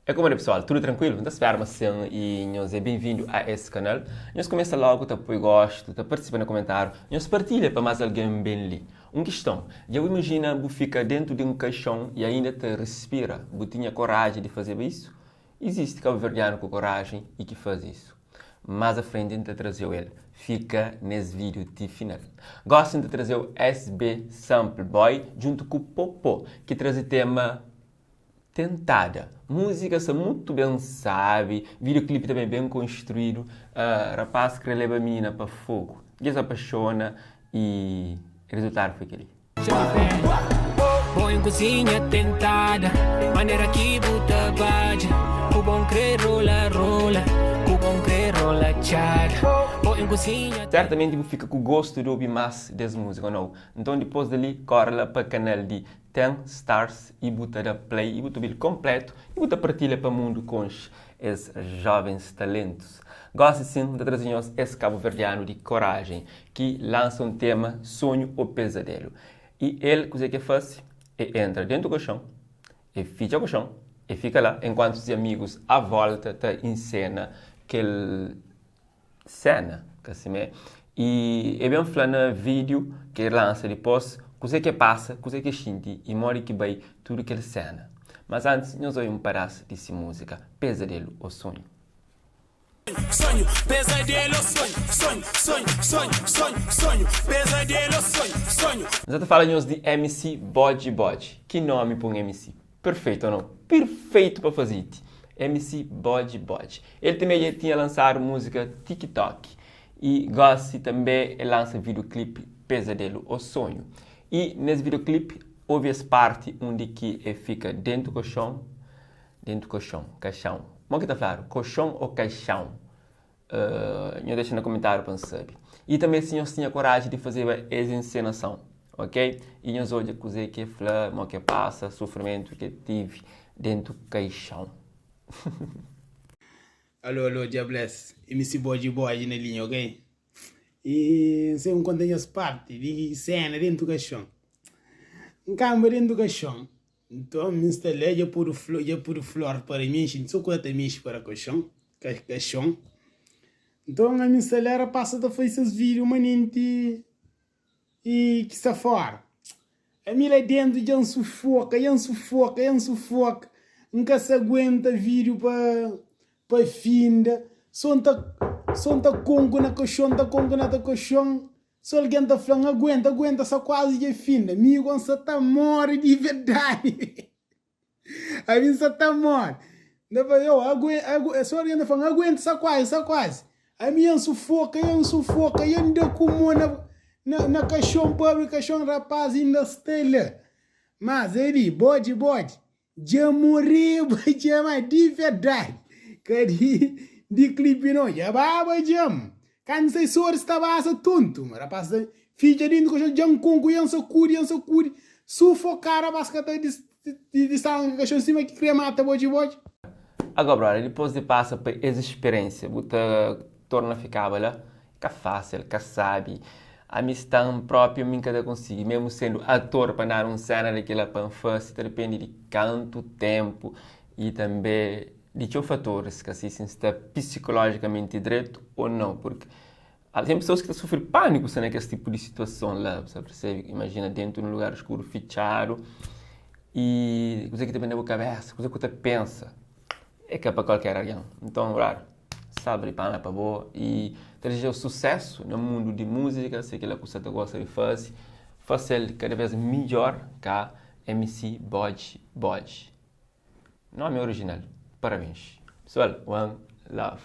É kuma di pessoal, tudu trankuilu? N ta spera ma sin y nhos é ben-vindu a es kanal. Nhos kumesa logu ta poi gostu, ta partisipa na kumentáriu, nhos partilha pa más algen ben li. Un kiston, dja bu imajina bu fika dentu di un kaixon y ainda ta rispira? Bu tinha koraji di fazeba isu? Izisti kabuverdianu ku koraji y ki faze isu. Más a frenti N ta traze-u el. Fika nes vídiu ti final. Gosi N ta traze-u SB Sample Boy djuntu ku Popo ki traze tema Tentada. Múzika sta mutu ben sabi, videoclip tanbe ben konstruídu, rapaz kre leba minina pa fogu, dja es apaxona y rezultadu foi keli. Bo em cozinha tentada Manera ki bu ta badja Ku bon kre rola rola Ku bon kre rola txada Bo em cozinha Sertamenti bu fika ku gostu di obi mas des múzika, ou nau? Nton dipôs di li, kóre la pa kanal di Ten stars i bu ta da play i bu ta obil konpletu i bu ta partilha pa mundu konxe es jovens talentus. Gosi sin N ta traze nhos es kabuverdianu di korajen ki lansa un tema sonhu o pezadelu. I el kuze ki e fase? E entra dentu koxon, e fitxa koxon, e fika la enkuantu si amigus a volta ta insena kel Sena, ka simé? I e ben fla na vídiu ki el lansa dipôs kuzê ki el pasa, kuzê ki el xinti i modi ki bai tudu kel sena. Mas antis, nhos obi un padás di si múzika Pezadelu ô Sonhu. Sonhu, pezadelu ô sonhu, sonhu, sonhu, sonhu, sonhu, sonhu, pezadelu ô sonhu, sonhu. N sa ta fala nhos di MC Bodji Bodji. Ki nómi pa un MC? Perfeito ou não? Perfeito pa faze hit. MC Bodji Bodji. El tanbe dja tinha lansadu múzika Tiki Toki y gosi tanbe el lansa videoclip Pezadelu ou Sonhu. Y nes videoclip obi es parti undi ki el fika dentu koxon, dentu koxon, kaxãu, mo ki ta fladu? Koxon ou kaixãu? Nhos dexa na komentáriu pa N sabe. I tanbê si nhos tinha koraji di fazeba es ensenason, ok? I nhos odja kuzê ki el fla, mo ki el pasa, sufrimentu ki el tive dentu kaixon. Alo alo Jah bless MC Bodji Bodji na linha ok E N sai N konta nhos parti di sena dentu kaxon N kanba dentu kaxon Nton mi sta la dja podu flor dja podu flor para mexi so kuza ta mexi para kaxon kaxon nton ami sta la rapaz sa ta faze ses video manenti i ki sta fora ami la dentu dja N sufoka dja N sufoka dja N sufoka N ka sa aguenta video pa pa finda so N ta so N ta konku na kaxon ta konku na ta kaxon So algen ta fla-m, Aguenta, aguenta, sa kuazi dja finda. Mi go N sa ta móre di verdadi. Ami N sa ta móre. N ta fla, Yo, ague, ague, so algen ta fla-m, Aguenta, sa kuazi, sa kuazi. Ami N sufoka, N sufoka, N da ku mô na, na, na kaxon pa abri kaxon, rapaz inda sta la. Mas el, bodji, bodji. Dja moreba dja ma di verdadi ka di di clipe no dja baba djam kantu sai sori sta basa tontu ma rapaz ta fidja dentu koxon djam konku djam sakudi djam sakudi sufoka rapaz ka ta distanka kaxon sima ki kre mata bodji bodji. Agora brother, dipos di pasa pa es experiência bu ta torna fikaba la? Ka fásil, ka sabi. Ami sta-m própi mi N ka ta konsigi, mésmu sendu ator pa N dadu un séna di kila pa N fase, ta dipende di kantu ténpu i tanbê di txeu fatoris, ka si si N sta pisikolójikamenti dretu ô nau, purki ten pesoas ki ta sufri pániku sta na kes tipu di situason la, bu sta persebe? Imajina déntu di un lugar skuru, fitxadu i kuzê ki ta ben na bu kabésa, kuzê ki bu ta pensa. É ka pa kualker algen. Nton, brother, salva di palma pa bo y ta dizejau susesu na mundu di múzika, se kila ku sa ta gosta di faze, fasel kada vez midjor ka MC Bodji Bodji. Nomi orijinal. Parabens. Pesoal, one love.